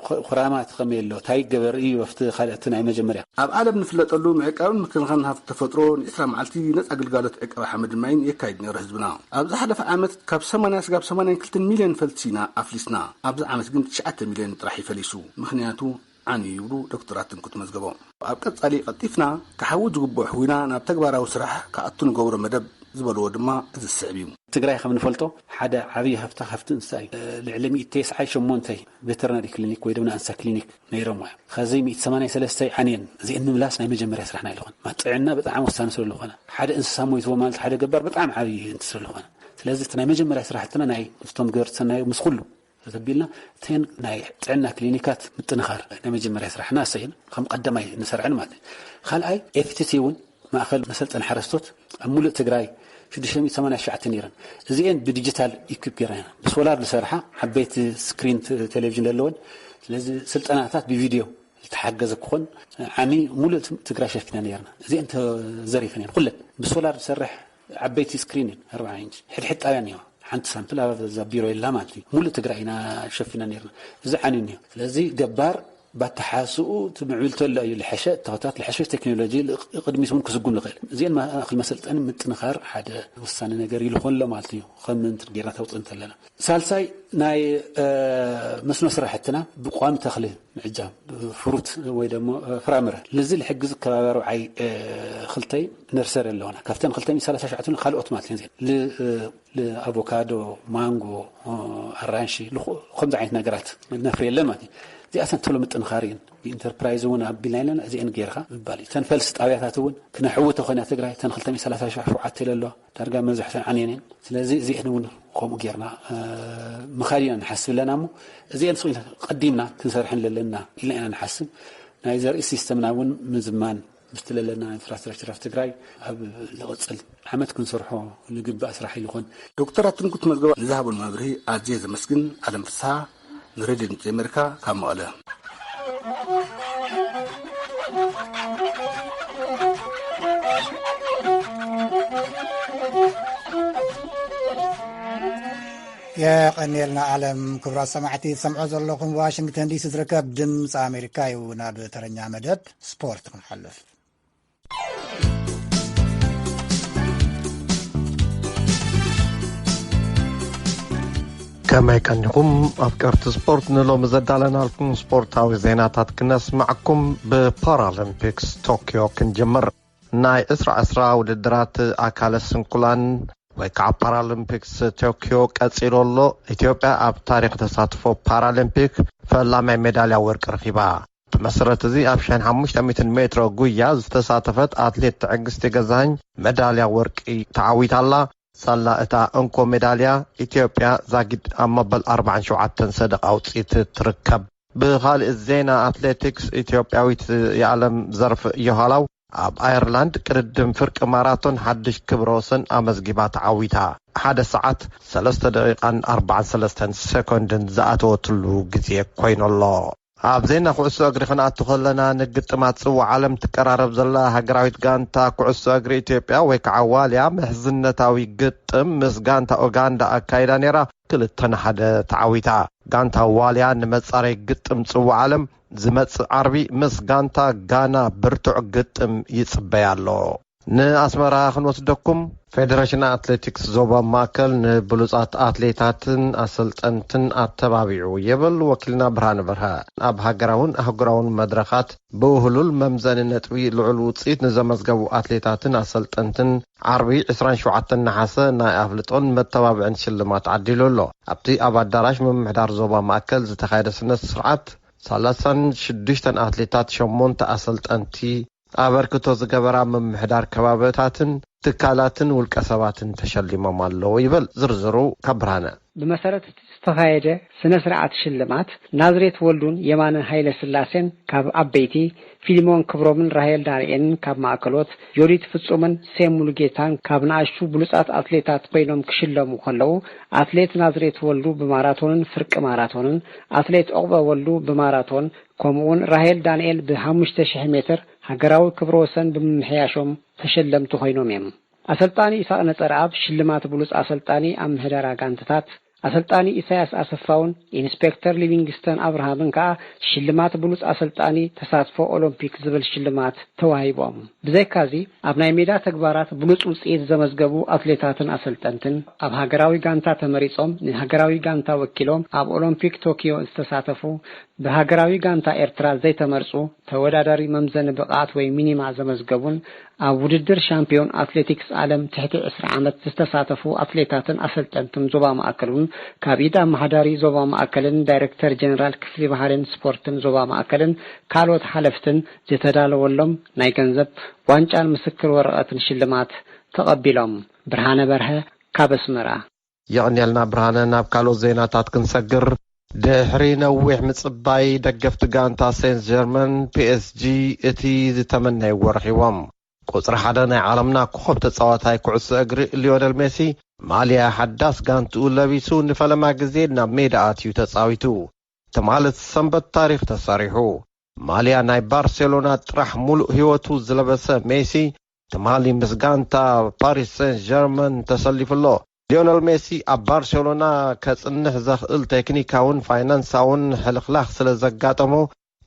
ኩ-፣ ኩራማት ከመይ ኣሎ፣ እንታይ ይገበር እዩ ኣብቲ ካልእ እቲ ናይ መጀመርያ። ኣብ ዓለም ንፍለጠሉ ምዕቃብን ምክንኻን ሃፍቲ ተፈጥሮ ንዒስራ መዓልቲ ነጻ ግልጋሎት ዕቀባ ሓመድን ማይን የካይድ ነይሩ ህዝብና። ኣብ ዝሓለፈ ዓመት ካብ ሰማንያ ስጋብ ሰማንያን ክልተን ሚልዮን ፈልሲ ኢና ኣፍሊስና። ኣብዚ ዓመት ግን ትሽዓተ ሚልዮን ጥራሕ እዩ ፈሊሱ። ምኽንያቱ ዓንዩ ይብሉ ዶክተር ኣትንኩት መዝገቦ። ኣብ ቀጻሊ ቀልጢፍና ክሓዊ ዝግብኦ ሕዊና ናብ ተግባራዊ ስራሕ ክኣቱ ንገብሮ መደብ ዝበልዎ ድማ እዚ ዝስዕብ እዩ። ትግራይ ከም ንፈልጦ ሓደ ዓብዪ ሃፍታ ሃፍቲ እንስሳ እዩ። ልዕሊ ሚእቲ ተስዓን ሸሞንተን ቬተርናሪ ክሊኒክ ወይ ድማ ኣንሳ ክሊኒክ ነይሮም እዮም። ከዚ ሚእቲ ሰማንያን ሰለስተን ዓንየን እዚአን ምምላስ ናይ መጀመርያ ስራሕና ኣይልኾን። ጥዕና ብጣዕሚ ወሳኒ ስለዝኾነ ሓደ እንስሳ ሞይትዎ ማለት ሓደ ገባር ብጣዕሚ ዓብዪ እንት ስለዝኾነ ስለዚ እቲ ናይ መጀመርያ ስራሕትና ናይ ምስቶም ገበርቲ ሰናይ ምስ ኩሉ ተተቢልና እተን ናይ ጥዕና ክሊኒካት ምጥንኻር ናይ መጀመርያ ስራሕና እሰይን ከም ቀዳማይ ንሰርዐን ማለት እዩ። ካልኣይ ኤፍቲቲ እውን ማእኸል መሰልጠን ሓረስቶት ኣብ ሙሉእ ትግራይ ሽዱሽተ ሚእቲ ሰማንያ ትሽዓተ ነይረን። እዚኤን ብዲጂታል ኢኩፕ ገይረን ብሶላር ዝሰርሓ ዓበይቲ ስክሪን ቴሌቪዥን ዘለወን። ስለዚ ስልጠናታት ብቪድዮ ዝተሓገዘ ክኾን ዓሚ ሙሉእ ትግራይ ሸፊና ነይርና። እዚኤን ተዘሪፈን እየን ኩለን ብሶላር ዝሰርሕ ዓበይቲ ስክሪን እየን ኣርባዓ ኢንች ሕድሕድ ጣብያ እኒዋ። ሓንቲ ሳምፕል ኣብዛ ቢሮ የላ ማለት እዩ። ሙሉእ ትግራይ ኢና ሸፊና ነርና። እዚ ዓንዩ እኒኦ። ስለዚ ገባር ባተሓስኡ እቲ ምዕብል ተሎ እዩ ልሐሸ እታወታት ልሐሸ ቴክኖሎጂ ቅድሚት እውን ክስጉም ዝኽእል። እዚአን ማእክል መሰልጠኒ ምጥንኻር ሓደ ወሳኒ ነገር ይልኾን ኣሎ ማለት እዩ። ከም ምንትን ጌርና ተውፅእ እንተለና ሳልሳይ ናይ መስኖ ስራሕትና ብቋሚ ተኽሊ ምዕጃብ ፍሩት ወይ ደሞ ፍራምረ ልዚ ልሕግዝ ከባቢ ኣርብዓይ ክልተይ ነርሰሪ ኣለውና ካብተን ክልተ ሚእቲ ሰላሳ ሸዓተ ካልኦት ማለት እየን። ኣቮካዶ፣ ማንጎ፣ ኣራንሺ ከምዚ ዓይነት ነገራት ነፍሪ የለን ማለት እዩ። እዚኣተን ተሎ ምጥንኻር እየን። ብኢንተርፕራይዝ እውን ኣቢልና ኢለና እዚአን ጌርካ ምባል እዩ። ተን ፈልሲ ጣብያታት እውን ክነሕውተ ኮይና ትግራይ ተን ክልተ ሚእቲ ሰላሳ ሸውዓተ ኢለ ኣለዋ ዳርጋ መብዛሕተን ዓንየን እየን። ስለዚ እዚአን እውን ከምኡ ጌርና ምኻድ ኢና ንሓስብ ኣለና እሞ እዚአን ስቕ ኢልና ቀዲምና ክንሰርሐን ለለና ኢልና ኢና ንሓስብ። ናይ ዘርኢ ሲስተምና እውን ምዝማን ምስቲ ለለና ኢንፍራስትራክቸር ኣብ ትግራይ ኣብ ዝቕፅል ዓመት ክንሰርሖ ንግባእ ስራሕ ይልኾን። ዶክተር ኣትንኩት መዝገባ ንዝሃቡን መብርሂ ኣዝየ ዘመስግን። ኣለም ፍስሓ ንሬድዮ ድምፂ ኣሜሪካ ካብ መቐለ። የቐንየልና ኣለም። ክቡራት ሰማዕቲ ትሰምዖ ዘለኹም ዋሽንግተን ዲሲ ዝርከብ ድምፂ ኣሜሪካ እዩ። ናብ ተረኛ መደብ ስፖርት ክንሓልፍ። ከመይ ቀኒኹም ኣፍቀርቲ ስፖርት? ንሎሚ ዘዳለናልኩም ስፖርታዊ ዜናታት ክነስማዕኩም ብፓራሊምፒክስ ቶክዮ ክንጅምር። ናይ ዕስራ ዕስራ ውድድራት ኣካለ ስንኩላን ወይ ከዓ ፓራሊምፒክስ ቶክዮ ቀፂሉ ኣሎ። ኢትዮጵያ ኣብ ታሪክ ተሳትፎ ፓራሊምፒክ ፈላማይ ሜዳልያ ወርቂ ረኺባ። ብመሰረት እዚ ኣብ ሽሕን ሓሙሽተ ሚእትን ሜትሮ ጉያ ዝተሳተፈት ኣትሌት ትዕግስቲ ገዛኸኝ መዳልያ ወርቂ ተዓዊታ ኣላ። ሳላ እታ እንኮ ሜዳልያ ኢትዮጵያ ዛጊድ ኣብ መበል ኣርባዓን ሸውዓተን ሰደቓ ውፅኢት ትርከብ። ብኻልእ ዜና ኣትሌቲክስ፣ ኢትዮጵያዊት የኣለም ዘርፍ ዮሃላው ኣብ ኣየርላንድ ቅድድም ፍርቂ ማራቶን ሓድሽ ክብረ ወሰን ኣመዝጊባ ተዓዊታ። ሓደ ሰዓት ሰለስተ ደቂቓን ኣርባዓን ሰለስተን ሰኮንድን ዝኣተወትሉ ግዜ ኮይኑ'ሎ። ኣብ ዜና ኩዕሶ እግሪ ክንኣቱ ከለና፣ ንግጥማት ጽዋዕ ዓለም ትቀራረብ ዘላ ሃገራዊት ጋንታ ኩዕሶ እግሪ ኢትዮጵያ ወይ ከዓ ዋልያ፣ መሕዝነታዊ ግጥም ምስ ጋንታ ኡጋንዳ ኣካይዳ ነይራ፣ ክልተ ንሓደ ተዓዊታ። ጋንታ ዋልያ ንመጻረይ ግጥም ጽዋዕ ዓለም ዝመጽእ ዓርቢ ምስ ጋንታ ጋና ብርቱዕ ግጥም ይጽበያ ኣሎ። ንኣስመራ ክንወስደኩም። ፌደሬሽን ኣትሌቲክስ ዞባ ማእከል ንብሉጻት ኣትሌታትን ኣሰልጠንትን ኣተባቢዑ ይብል ወኪልና ብርሃነ በርሀ። ኣብ ሃገራውን ኣህጉራውን መድረኻት ብውህሉል መምዘኒ ነጥቢ ልዑል ውጽኢት ንዘመዝገቡ ኣትሌታትን ኣሰልጠንትን ዓርቢ ዕስራን ሸውዓተን ነሓሰ ናይ ኣፍልጦን መተባብዕን ሽልማት ዓዲሉ ኣሎ። ኣብቲ ኣብ ኣዳራሽ ምምሕዳር ዞባ ማእከል ዝተኻየደ ስነ ስርዓት፣ ሰላሳን ሽዱሽተን ኣትሌታት፣ ሸሞንተ ኣሰልጠንቲ፣ ኣበርክቶ ዝገበራ ምምሕዳር ከባብታትን ትካላትን ውልቀ ሰባትን ተሸሊሞም ኣለዉ ይብል ዝርዝሩ ካብ ብርሃነ። ብመሰረት እቲ ዝተኻየደ ስነ ስርዓት ሽልማት፣ ናዝሬት ወልዱን የማነ ሃይለ ስላሴን ካብ ዓበይቲ፣ ፊሊሞን ክብሮምን ራሄል ዳንኤልን ካብ ማእከሎት፣ ዮዲት ፍጹምን ሴም ሙሉጌታን ካብ ንኣሽቱ ብሉጻት ኣትሌታት ኮይኖም ክሽለሙ ከለዉ፣ ኣትሌት ናዝሬት ወልዱ ብማራቶንን ፍርቂ ማራቶንን፣ ኣትሌት ዑቕበ ወልዱ ብማራቶን፣ ከምኡውን ራሄል ዳንኤል ብ ሓሙሽተ ሽሕ ሜትር ሃገራዊ ክብረ ወሰን ብምምሕያሾም ተሸለምቲ ኮይኖም እዮም። ኣሰልጣኒ ኢሳቕ ነጸረኣብ ሽልማት ብሉጽ ኣሰልጣኒ ኣብ ምሕደራ ጋንታታት፣ ኣሰልጣኒ ኢሳያስ ኣሰፋውን ኢንስፔክተር ሊቪንግስተን ኣብርሃምን ከኣ ሽልማት ብሉጽ ኣሰልጣኒ ተሳትፎ ኦሎምፒክ ዝብል ሽልማት ተዋሂቦም። ብዘይካዚ ኣብ ናይ ሜዳ ተግባራት ብሉጽ ውጽኢት ዘመዝገቡ ኣትሌታትን ኣሰልጠንትን ኣብ ሃገራዊ ጋንታ ተመሪጾም ንሃገራዊ ጋንታ ወኪሎም ኣብ ኦሎምፒክ ቶኪዮ ዝተሳተፉ ብሃገራዊ ጋንታ ኤርትራ ዘይተመርጹ ተወዳዳሪ መምዘኒ ብቕዓት ወይ ሚኒማ ዘመዝገቡን ኣብ ውድድር ሻምፒዮን ኣትሌቲክስ ዓለም ትሕቲ ዕስራ ዓመት ዝተሳተፉ ኣትሌታትን ኣሰልጠንትን ዞባ ማእከል እውን ካብ ኢድ ኣመሓዳሪ ዞባ ማእከልን ዳይሬክተር ጀነራል ክፍሊ ባህልን ስፖርትን ዞባ ማእከልን ካልኦት ሓለፍትን ዝተዳለወሎም ናይ ገንዘብ ዋንጫን ምስክር ወረቐትን ሽልማት ተቐቢሎም። ብርሃነ በርሀ ካብ ኣስመራ። የቐንየልና ብርሃነ። ናብ ካልኦት ዜናታት ክንሰግር፣ ድሕሪ ነዊሕ ምጽባይ ደገፍቲ ጋንታ ሴንት ጀርመን ፒ ኤስ ጂ እቲ ዝተመነይዎ ረኺቦም። ቁጽሪ ሓደ ናይ ዓለምና ኮኸብ ተጻዋታይ ኩዕሶ እግሪ ሊዮነል ሜሲ ማልያ ሓዳስ ጋንትኡ ለቢሱ ንፈለማ ግዜ ናብ ሜዳ ኣትዩ ተጻዊቱ። ትማሊ ሰንበት ታሪኽ ተሰሪሑ። ማልያ ናይ ባርሴሎና ጥራሕ ሙሉእ ህይወቱ ዝለበሰ ሜሲ ትማሊ ምስ ጋንታ ፓሪስ ሴንት ጀርመን ተሰሊፉ ኣሎ። ሊዮነል ሜሲ ኣብ ባርሴሎና ከጽንሕ ዘኽእል ቴክኒካውን ፋይናንሳውን ሕልኽላኽ ስለ ዘጋጠሞ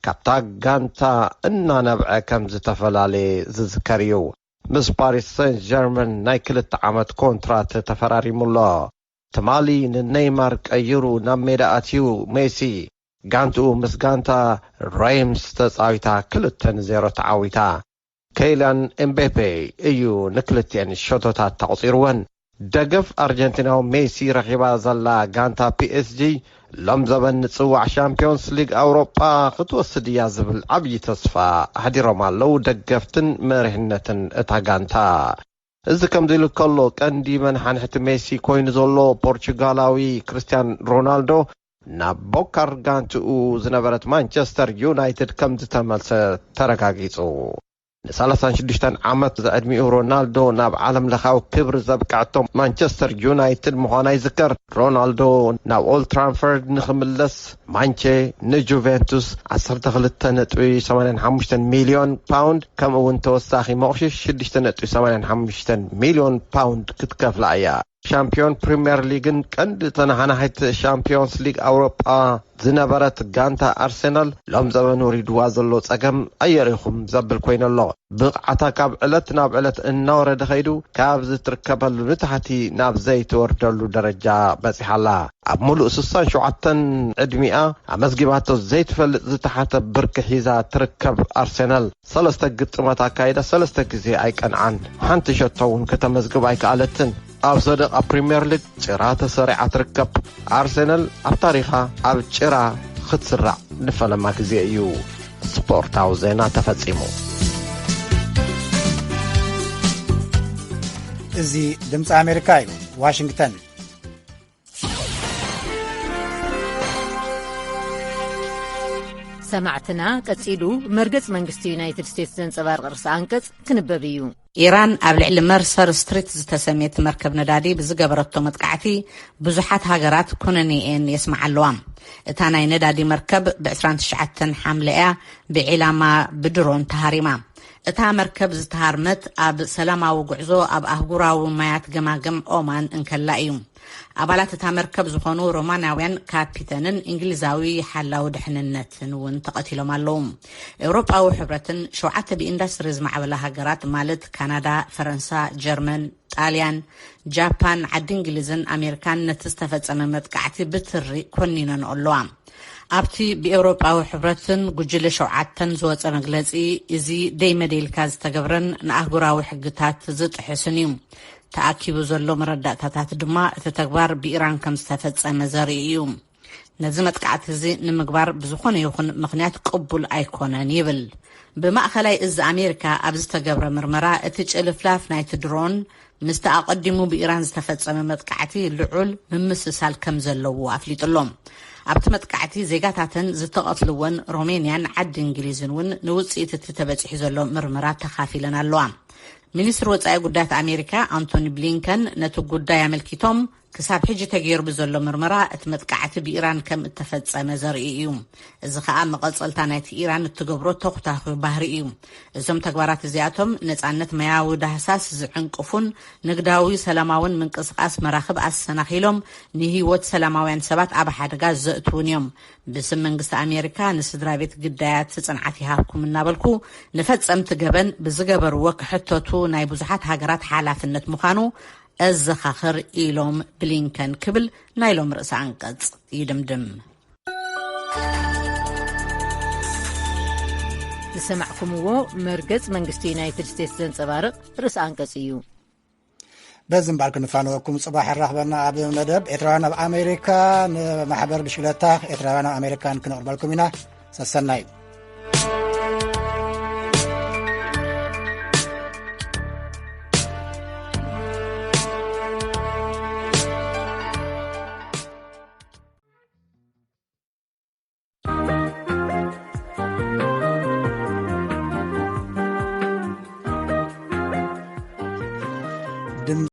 ካብታ ጋንታ እናነብዐ ከም ዝተፈላለየ ዝዝከር እዩ። ምስ ፓሪስ ሴንት ጀርመን ናይ ክልተ ዓመት ኮንትራት ተፈራሪሙ ኣሎ። ትማሊ ንኔይማር ቀይሩ ናብ ሜዳ ኣትዩ ሜሲ ጋንትኡ ምስ ጋንታ ሬምስ ተጻዊታ ክልተ ንዜሮ ተዓዊታ። ከይላን ኤምቤፔ እዩ ንክልቲኤን ሸቶታት ተቑጺርወን። ደገፍ ኣርጀንቲናዊ ሜሲ ረኺባ ዘላ ጋንታ ፒ ኤስ ጂ ሎም ዘበን ንጽዋዕ ሻምፒዮንስ ሊግ ኣውሮጳ ክትወስድ እያ ዝብል ዓብዪ ተስፋ ኣሕዲሮም ኣለዉ ደገፍትን መሪሕነትን እታ ጋንታ። እዚ ከምዚ ኢሉ ከሎ ቀንዲ መናሓንሕቲ ሜሲ ኮይኑ ዘሎ ፖርቹጋላዊ ክርስቲያን ሮናልዶ ናብ ቦካር ጋንትኡ ዝነበረት ማንቸስተር ዩናይትድ ከም ዝተመልሰ ተረጋጊጹ። ን ሰላሳን ሽዱሽተን ዓመት ዝዕድሚኡ ሮናልዶ ናብ ዓለም ለኻዊ ክብሪ ዘብቃዕቶ ማንቸስተር ዩናይትድ ምዃና ይዝከር። ሮናልዶ ናብ ኦልድ ትራንፈርድ ንኽምለስ ማንቼ ንጁቬንቱስ ዓሰርተ ክልተ ነጥቢ ሰማንያን ሓሙሽተን ሚልዮን ፓውንድ ከምኡ እውን ተወሳኺ መቑሽሽ ሽዱሽተ ነጥቢ ሰማንያን ሓሙሽተን ሚልዮን ፓውንድ ክትከፍላ እያ። ሻምፒዮን ፕሪምየር ሊግን ቀንዲ ተነሓናሒት ሻምፒዮንስ ሊግ ኣውሮጳ ዝነበረት ጋንታ ኣርሰናል ሎም ዘበን ወሪድዋ ዘሎ ጸገም ኣየሪኹም ዘብል ኮይነ ኣሎ። ብቕዓታ ካብ ዕለት ናብ ዕለት እናወረደ ኸይዱ ካብዚ ትርከበሉ ንታሕቲ ናብ ዘይትወርደሉ ደረጃ በጺሓ ኣላ። ኣብ ሙሉእ ስሳን ሸውዓተን ዕድሚኣ ኣመዝጊባቶ ዘይትፈልጥ ዝተሓተ ብርኪ ሒዛ ትርከብ ኣርሰናል ሰለስተ ግጥማት ኣካይዳ ሰለስተ ግዜ ኣይቀንዓን። ሓንቲ ሸቶ እውን ከተመዝግብ ኣይከኣለትን። ኣብ ሰደቓ ፕሪምየር ሊግ ጭራ ተሰሪዓ ትርከብ። ኣርሰናል ኣብ ታሪኻ ኣብ ጭራ ክትስራዕ ንፈለማ ግዜ እዩ። ስፖርታዊ ዜና ተፈጺሙ። እዚ ድምፂ ኣሜሪካ እዩ፣ ዋሽንግተን። ሰማዕትና፣ ቀጺሉ መርገጽ መንግስቲ ዩናይትድ ስቴትስ ዘንጸባርቕ ርእሰ ኣንቀጽ ክንበብ እዩ። ኢራን ኣብ ልዕሊ መርሰር ስትሪት ዝተሰምየት መርከብ ነዳዲ ብዝገበረቶ መጥቃዕቲ ብዙሓት ሃገራት ኩነኔኤን የስምዓ ኣለዋ። እታ ናይ ነዳዲ መርከብ ብ ዕስራን ትሽዓተን ሓምለ እያ ብዒላማ ብድሮን ተሃሪማ። እታ መርከብ ዝተሃርመት ኣብ ሰላማዊ ጉዕዞ ኣብ ኣህጉራዊ ማያት ገማግም ኦማን እንከላ እዩ። ኣባላት እታ መርከብ ዝኾኑ ሮማናውያን ካፒተንን እንግሊዛዊ ሓላዊ ድሕንነትን እውን ተቐቲሎም ኣለዉ። ኤውሮጳዊ ሕብረትን ሸውዓተ ብኢንዳስትሪ ዝማዕበላ ሃገራት ማለት ካናዳ፣ ፈረንሳ፣ ጀርመን፣ ጣልያን፣ ጃፓን፣ ዓዲ እንግሊዝን ኣሜሪካን ነቲ ዝተፈጸመ መጥቃዕቲ ብትሪ ኮኒነንኦ ኣለዋ። ኣብቲ ብኤውሮጳዊ ሕብረትን ጉጅለ ሸውዓተን ዝወጸ መግለጺ፣ እዚ ደይመደይልካ ዝተገብረን ንኣህጉራዊ ሕግታት ዝጥሕስን እዩ። ተኣኪቡ ዘሎ መረዳእታታት ድማ እቲ ተግባር ብኢራን ከም ዝተፈጸመ ዘርኢ እዩ። ነዚ መጥቃዕቲ እዚ ንምግባር ብዝኾነ ይኹን ምኽንያት ቅቡል ኣይኮነን ይብል። ብማእኸላይ እዚ ኣሜሪካ ኣብ ዝተገብረ ምርመራ እቲ ጭልፍላፍ ናይቲ ድሮን ምስቲ ኣቐዲሙ ብኢራን ዝተፈጸመ መጥቃዕቲ ልዑል ምምስሳል ከም ዘለዎ ኣፍሊጡ ኣሎ። ኣብቲ መጥቃዕቲ ዜጋታተን ዝተቐትልወን ሮሜንያን ዓዲ እንግሊዝን እውን ንውጽኢት እቲ ተበጺሑ ዘሎ ምርመራ ተኻፊለን ኣለዋ። ሚኒስትሪ ወጻኢ ጉዳያት ኣሜሪካ ኣንቶኒ ብሊንከን ነቲ ጉዳይ ኣመልኪቶም ክሳብ ሕጂ ተገይሩ ብዘሎ ምርመራ እቲ መጥቃዕቲ ብኢራን ከም እተፈጸመ ዘርኢ እዩ። እዚ ኸኣ መቐጸልታ ናይቲ ኢራን እትገብሮ ተኹታኹ ባህሪ እዩ። እዞም ተግባራት እዚኣቶም ነጻነት መያዊ ዳህሳስ ዝዕንቅፉን ንግዳዊ ሰላማውን ምንቅስቓስ መራኽብ ኣሰናኺሎም ንህይወት ሰላማውያን ሰባት ኣብ ሓደጋ ዘእትውን እዮም። ብስም መንግስቲ ኣሜሪካ ንስድራ ቤት ግዳያት ጽንዓት ይሃብኩም እናበልኩ ንፈጸምቲ ገበን ብዝገበርዎ ክሕተቱ ናይ ብዙሓት ሃገራት ሓላፍነት ምዃኑ ኣዘኻኽር ኢሎም ብሊንከን ክብል ናይ ሎም ርእሰ ኣንቀጽ ይድምድም። ዝሰማዕኩምዎ መርገጽ መንግስቲ ዩናይትድ ስቴትስ ዘንጸባርቕ ርእሰ ኣንቀጽ እዩ። በዚ እምበኣር ክንፋነወኩም፣ ጽባሕ የራኽበና ኣብ መደብ ኤርትራውያን ኣብ ኣሜሪካ። ንማሕበር ብሽክለታ ኤርትራውያን ኣብ ኣሜሪካን ክነቕርበልኩም ኢና። ሰሰናይ።